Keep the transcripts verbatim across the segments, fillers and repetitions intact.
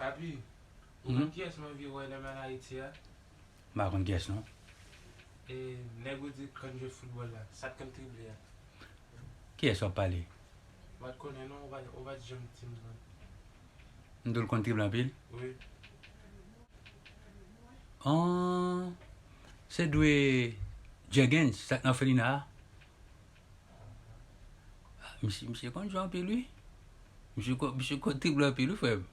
Papi, ou konn kiyès m anvi wè lè m al Ayiti a? M pa konn kiyès non. E nèg ou di k konn jwe foutbòl la, sa k konn drible a. Kiyès w ap pale? M pa t konnen non, ou pa, ou pa t janm di m non. M di w l konn drible anpil? Wi. An, se dwe Jurgens, sa k nan òfelina a. Misye, misye konn jwe anpil wi. Misye konn, misye konn drible anpil wi frè m.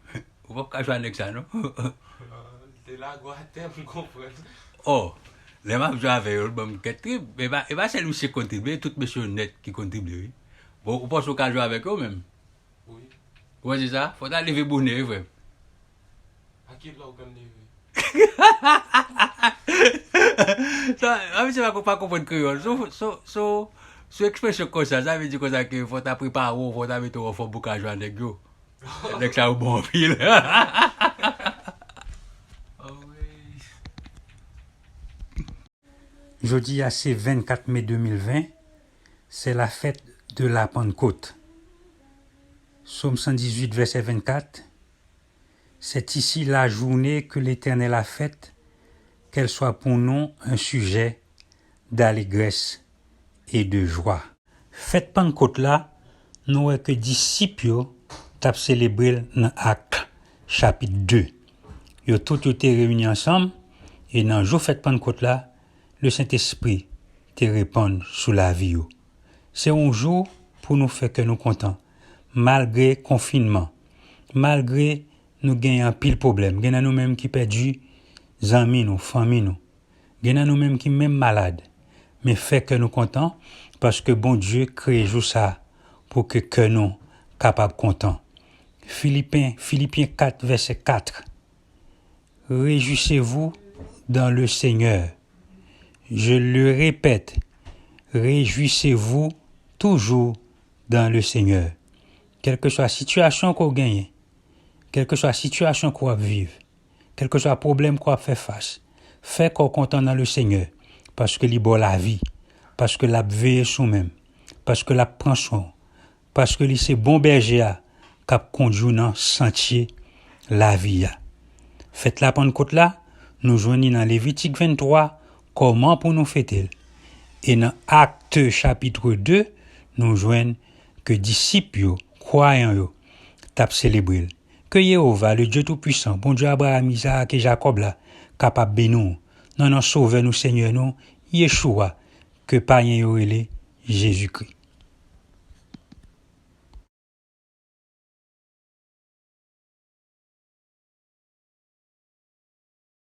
Ou p ap ka jwe ak nèg sa non. Li te lage w atè, m konprann. Oh, lè m ap jwe avè yo, l ban m kèk trip. E pa, e pa sèl misye konn drible, tout mesye yo nèt ki konn drible wi. Bon, ou panse w ka jwe avèk yo menm? Wi. Ou wè se sa? Fò w ta leve bonè wi frè m. A ki lè w konn leve? Sa, a misye pa, pa konprann kreyòl. Sou, sou, sou, sou ekspresyon konsa, sa vle di konsa ke fò w ta prepare w, fò w ta mete w anfòm pou w ka jwe ak nèg yo. Nèg sa yo bon anpil. Jodi a se vennkat me de mil ven, c'est la fête de la Pentecôte. Sòm san dizuit, vèsè vennkat, c'est ici la journée que l'Éternel a faite, qu'elle soit pour nous un sujet d'allégresse et de joie. Fèt Pannkot la, nou wè ke disip yo t ap selebre l nan Ak, chapit de. Yo tout yo te reyini ansanm, e nan jou fèt Pannkot la, Lesentespri te repann sou lavi yo. Se yon jou pou nou fè kè nou kontan, malgre konfinman, malgre nou genyen anpil pwoblèm. Gen nan nou menm ki pèdi zanmi nou, fanmi nou. Gen nan nou menm ki menm malad. Men fè kè nou kontan, paske Bondye kreye jou sa a pou ke kè nou kapab kontan. Filipen, Filipyen kat, vèsè kat. Réjouissez-vous dans le Seigneur. Je le répète, réjouissez-vous toujours dans le Seigneur. Kèlkeswa sitiyasyon ke w genyen, kèlkeswa sitiyasyon ke w ap viv, kèlkeswa pwoblèm ke w ap fè fas, fè kè w kontan nan Lesenyè, paske li ba w lavi, paske l ap veye sou w menm, paske l ap pran swen w, paske li se bon bèje a k ap kondui w nan santye lavi a. Fèt la Pannkot la, nou jwenn li nan Levitik venntwa, kòman pou nou fete l. E nan Akte chapit de, nou jwenn ke disip yo, kwayan yo, t ap selebre l. Ke Jewova, le Dieu Tout-Puissant, Bondye Abraram, Izak e Jakòb la, kapab beni w, nan non Sovè nou, Senyè nou, Yechouwa, ke payen yo rele Jezikri.